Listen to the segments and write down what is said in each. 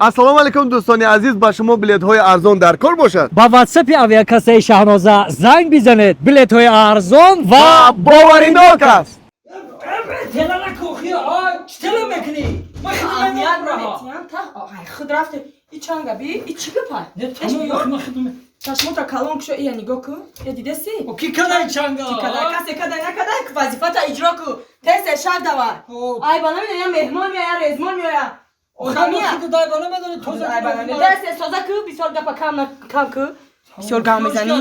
Ассалому алайкум, дӯстони азиз, ба шумо билетҳои арзон дар кор бошад. Ба ватсапи авиакассаи Шаҳноза занг бизанед, билетҳои арзон ва боваринок аст. Тела накохи, чӣ тела мекунӣ? Аҳамият наметиҳам, та ай худ рафте. И чанга би, и чӣ гапа? Чашмота калон кушо, ия нигоҳ кун, я дидаси? Ки кадай чанга? Ки кадай? Касе кадай накадай, вазифата иҷро ку. Тез тез шав, давай. Ай ба намедонам, я меҳмон меоя, резмон меоя, одамия. Ай ба намедонам. Тез тез тоза ку, бисёр гапа кам кам ку, бисёр гап мезанӣ.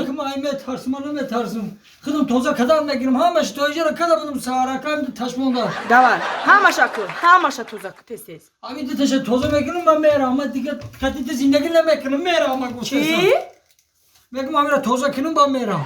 Метарсим, ман наметарсим. Худам тоза кадам мегирам, ҳамаш тоиҷара када будам, саҳаракам ташмонда. Давай, ҳамаша ку, ҳамаша тоза ку, тез тез. Ҳамин дуташа тоза мекунам, ман мерам, ман дига қатити зиндагӣ намекунам, мерам, ман гуфтасам. Чӣ? Мегум, ҳамира тоза кунам, ба мерам.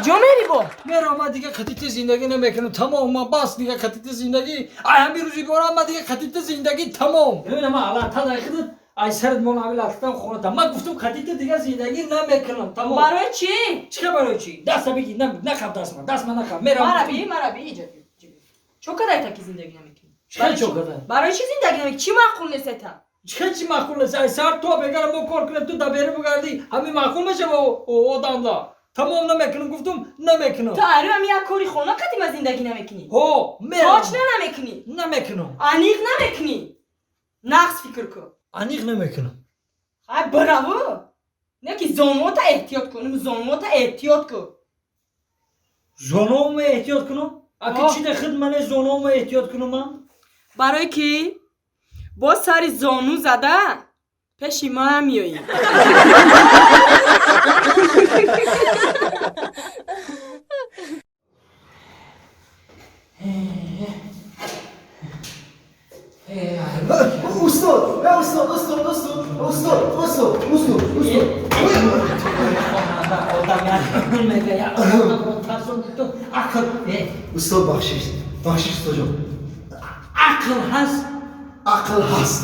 Ҷо мери бо? Мерам, ман дига қатити зиндагӣ намекунам, тамом, ман бас, дига қатити зиндагӣ, ай ҳамин рӯзи борам, ман дига қатити зиндагӣ тамом. Ман ала тадай худат ай сарат мон ҳамин латам хонатам, ман гуфтам, қатити дига зиндагӣ намекунам, тамом. Барои чӣ? Чӣ барои чӣ? Даста бигир, нахаб дастма, дастма нахаб, мерам. Мара би, мара би, иҷа чо кадай таки зиндагӣ намекунӣ? Чӣ чо кадай? Барои чӣ зиндагӣ намекунӣ? Чӣ маъқул нест та? Чӣ чӣ маъқул нест? Ай сар то бегара мо кор кунем, ту дабери бугардӣ, ҳамин маъқул мешава одамда? Тамом, намекунам, гуфтум, намекунам. Ту ариам як кори хона қадима зиндагӣ намекунӣ? Ҳо, мерам. Точно намекунӣ? Намекунам. Аниқ намекунӣ? Нақс фикр кун. Аниқ намекунам. Ай браву, не ки зонуота эҳтиёт кун, зонуота эҳтиёт кун. Зонома эҳтиёт кунам? Аки О. чӣ де худ мане зонома эҳтиёт кунам ман? Барое ки бо сари зону зада пеши ман меоӣ. Устод, устод, устод, устод, устод, устод, устод, устод. Одам як мега, як одамро тарсонди ту, ақл Устод, бахшиш, бахшиш, устодҷон. Ақл ҳаст? Ақл ҳаст.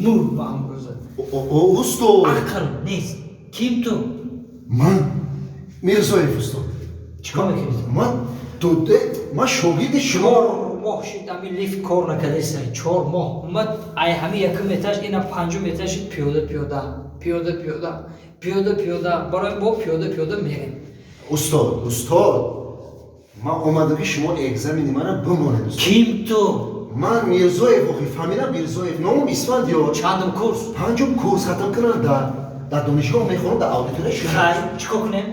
Мур ба амрӯза. Устод. Ақл нест. Ким ту? Ман Мирзоев, устод. Чикор мекунӣ? Ман доде, ман шогирди шумо. 4 моҳ шид, ҳамин лифт кор накардеса, 4 моҳ. Омад, ай ҳамин якум этаж ина панҷум этаж шид, пиёда пиёда, пиёда пиёда, пиёда пиёда, барои бо пиёда пиёда мерем. Устод, устод, ман омадам, ки шумо экзамени мана бимонед, устод. Ким ту? Ман Мирзоев, охи фамилия Мирзоев, номам Исфандиёр. Чандум курс? Панҷум курс хатм кардам, дар донишгоҳ мехонам, дар аудитория шумо. Хай, чикор кунем?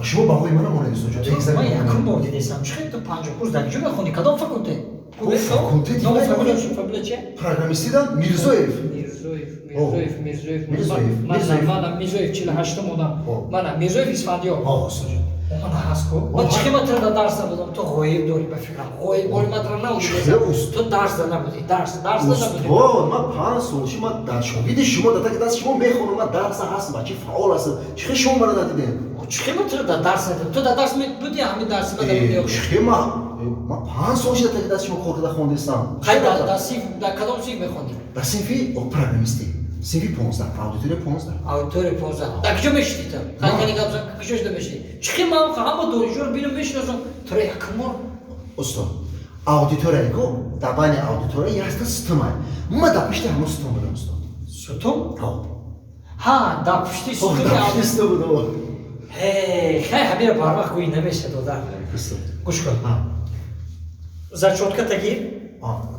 Шумо баҳои мана монед, устодҷон. Ман Экзамен. якум бор дидесам, чӣ хел ту панҷум курс, дар куҷо мехонӣ, кадом факултет? Факултет. Номи фамилия, фамилия чи? Программистида Мирзоев. Мирзоев, Мирзоев, Мирзоев. Мирзоев, Мирзоев. Мана Мирзоев, 48-ум одам. О. Мана Мирзоев Исфандиёр. О, устодҷон. Мана ҳаст ку. Ман чӣ хел матра дар дарс набудам, ту ғоиб дорӣ, ба фикрам, ғоиб бори матра набудӣ. Чӣ, уст? Ту дарс да набудӣ, дарс да набудӣ. Устод, ман 5 сол ши ман дар шогирди шумо, дар таки даст шумо мехонам, ман дарса ҳастам, бачаи фаъол ҳастам. Чӣ хел шумо мара надидем? Чӣ хел матра дар дарс надидам? Ту дар дарс будӣ, ҳамин дарси ма дар будӣ? Чӣ хел ман 5 сол ши дар таки даст шумо кор карда хондистам. Хай, дар синф, дар кадом синф мехондӣ? Дар синфи программистӣ, синфи 15, аудитория 15. Аудитория 15. Дар куҷо мешидӣ ту? Хай, кани гап зан, куҷо шуда мешидӣ? Чӣ хел ман ҳама донишҷӯро бинам, мешиносам, туро якум бор. Устод, аудитория ку, дар байни аудитория якта сутумай, ман дар пушти ҳамон сутун будам, устод. Сутун? Ҳа, дар пушти сутуни. Дар пушти сутун будам. Хай, ҳамира барвақт гӯӣ намешад, одар. Устод. Гӯш кун, зачётката гир,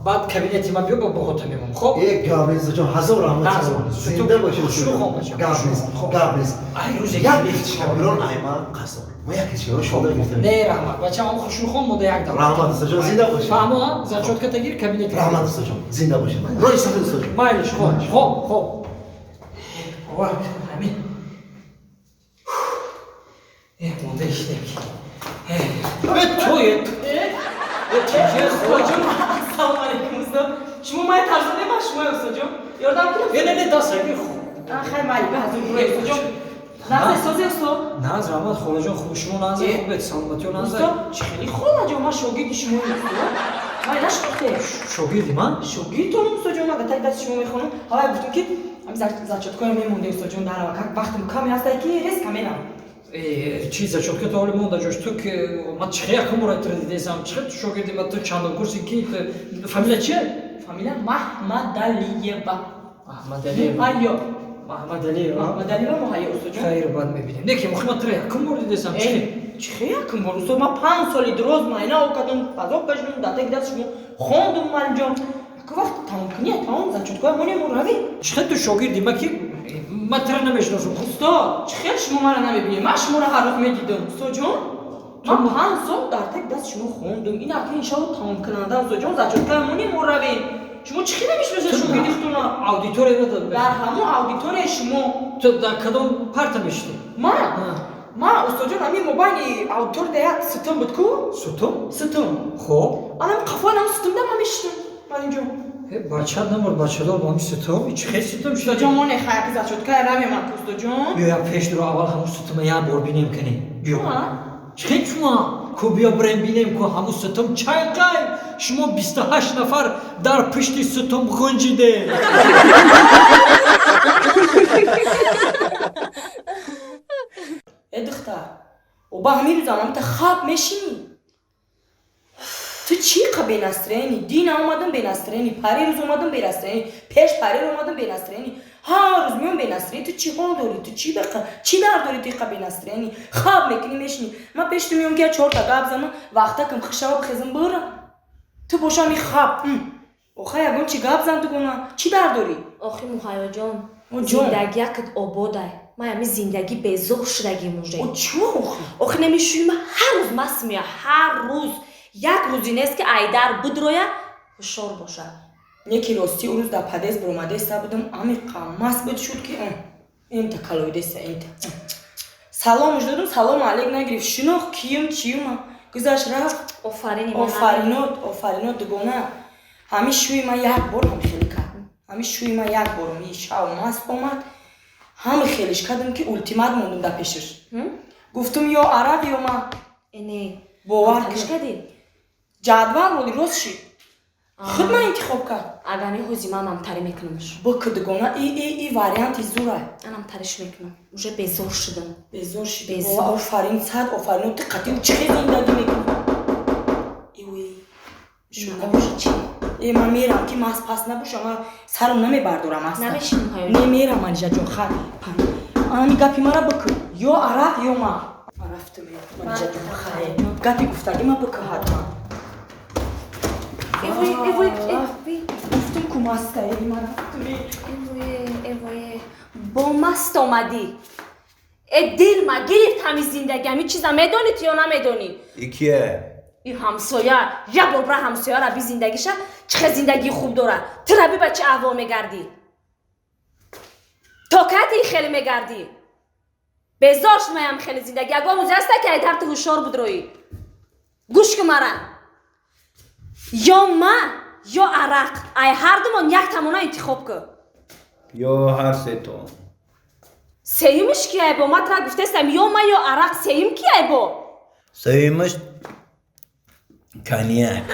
баъд кабинети ман биё, ба боғота мемон, хоб. Э, гап нест, ҷон, ҳазор раҳмат, зинда бошед. Хушрӯ хон, бача. Гап нест, гап нест. Ай рӯзе Як шогирон ай ман қасор, ма як шогирон шода гирифтам. Не, раҳмат, бачам, ҳам хушрӯ хон мода як дам. Раҳмат, устодҷон, зинда бошед. Фаҳмо, зачётката гир, кабинети. Раҳмат, устодҷон, зинда бошед, роҳи сафед, устодҷон. Майлиш, хоб, хоб, хоб. Бовар, ҳамин монда ишидем. Ту Устодҷон, ассалому алайкум, устод. Шумо май тарсонде, ман шумои, устодҷон, ёрдам кунам? Не, не, не, даст гир. Хай, майли, ба ҳазур буро, устодҷон. Нағз эҳсозе, устод? Нағз, раҳмат, холаҷон, хуб, шумо нағз, хубед, саломатиё нағз? Устод, чӣ хели холаҷон, ман шогирди шумои, устод. Ман нашинохте. Шогирди ман? Шогирдтонам, устодҷон, ман дар таги дасти шумо мехонам. Ҳавай гуфтум, ки ҳамин зачёткоро мемонде, устодҷон, дар как вақтам каме ҳастай, ки резко мерам. Чи зачётка то ҳоли монда ҷош ту ки ман чихе якум бора тра дидесам, чихе ту шогирди ма, ту чандум курси ки фамилия чие? Фамилия Маҳмадалиева. Маҳмадалиева. Муҳайё. Маҳмадалиева. Маҳмадалиева Муҳайё, устоҷон. Хайр, баъд мебинем. Не ки мохи ман тра якум бор дидесам, чихе? Чихе якум бор, устод? Ман 5 соли дроз майна окадум, фазо кашидум, дар таги даст шумо хондум, маълимҷон. Аку вақт тамомкунӣ, тамом, зачёткаи монем, мо равем. Чихе ту шогирди ма ки ман тра намешиносам? Устод, чӣ хел шумо маро намебинед? Ман шуморо ҳар рӯз медидам, устоҷон. Ман 5 сол дар таги даст шумо хондум. Ин ака иншалло тамомкунанда, устоҷон, зачёткаи монем, мо равем. Шумо чӣ хел намешиносед шогирди худтона? Аудитория Дар ҳамон аудиторияи шумо. Ту дар кадом парта мешидӣ? Ман? Ман, устоҷон, ҳамин мобайни аудитория як сутун буд ку. Сутун? Сутун. Хоб. Анам қафои ҳамон сутунда ман мешидам, маълимҷон. Бача намур, бачадор бо ҳамин сутун? Чӣ хел сутун? Устоҷон, моне хаяки зачёткаи равем аку, устоҷон. Биё, як пеш дуро, аввал ҳамон сутума як бор бинем кунем. Биё. Чӣ хел чума? Ку биё бирем бинем ку ҳамун сутун чайқай. Шумо 28 нафар дар пушти сутун ғунҷиде. Э духтар, оба ҳамин рӯзам ҳамита хаб мешинӣ? Ту чӣ қа бенастроение? Дина омадам бенастроение, пари рӯз омадам бенастроение, пеш пари омадам бенастроение, ҳар рӯз меом бенастроение. Ту чӣ ҳол дорӣ? Ту чӣ беқа чӣ дард дорӣ? Ту қа бенастроение хаб мекунӣ, мешинӣ. Ман пеш ту меом ки я чорта гап занам, вақтакам хишава бихезам бирам. Ту боша ами хаб. Оха ягон чӣ гап зан, дугона. Чӣ дард дорӣ? Охи, Муҳайёҷон, О, ҷон. зиндагиякат ободай. Ман ами зиндагӣ безор шудагим уже. О, чӣ охи? Охи, намешӯи, ҳар рӯз маст меоя, ҳар рӯз. Як рӯзе нест ки айдар бидроя, ҳушёр бошад. Не ки ростӣ, ӯ рӯз дар подъезд биромадеста будам, амиқа маст буд шуд ки инта калоидеста инта. Саломш додум, салому алейк нагирифт. Шинохт киюм, чиюма. Гузашт, рафт. Офарини ман. Офаринот, офаринот, дугона. Ҳамин шӯи ман як бор ҳам хеле кард. Ҳамин шӯи ман як бор ми шав маст омад. Ҳами хелиш кардам ки ултимат мондум дар пешаш. Гуфтум, ё арақ, ё ман. Эне. Бовар Талиш кун. кардӣ? Ҷадвал воли рост шид. Худ ман интихоб кард. Агар не, ҳози ман амтарӣ мекунамш. Бикӯ, дугона, и варианти зурай. Анам тариш мекунам. Уже безор шудам. Безор шидӣ. Безор. Офарин, сад офарин. Ту қатъи чӣ хел зиндагӣ мекунӣ? Иуи. Шуд набошад. Чӣ? Э, ман мерам ки маст пас набошам, ман сарам намебардорам аста. Намешинӣ, Муҳайёҷон? Не, мерам, Манижаҷон, хай. Ами гапи мара бикӯ. Ё арақ, ё ман. Ман рафтам, Манижаҷон, хай. Гапи гуфтагӣ ма бикӯ ҳатман. Эвой, эвой, эвой. Гуфтум ку маста, э, ман рафтам. Эвое, эвое. Бо маст омадӣ. Э, дил ма гирифт ҳами зиндагӣ, ҳами чиза медонӣ ту ё намедонӣ? И кие? И ҳамсоя, як бор бира ҳамсояра би, зиндагиша чӣ хел зиндагии хуб дора. Ту раби ба чӣ аҳвол мегардӣ? То кати хеле мегардӣ? Безор шумаям хеле зиндагӣ. Ягон рӯзе ҳаста ки айдар ту ҳушёр будроӣ? Гӯш ку мара. Ё ма, ё арақ. Ай ҳардумон як тамона интихоб кун. Ё ҳар сетон. Сеюмиш ки айбо? Ма тра гуфтестам, ё ма, ё арақ. Сеюм ки айбо? Сеюмаш коньяк.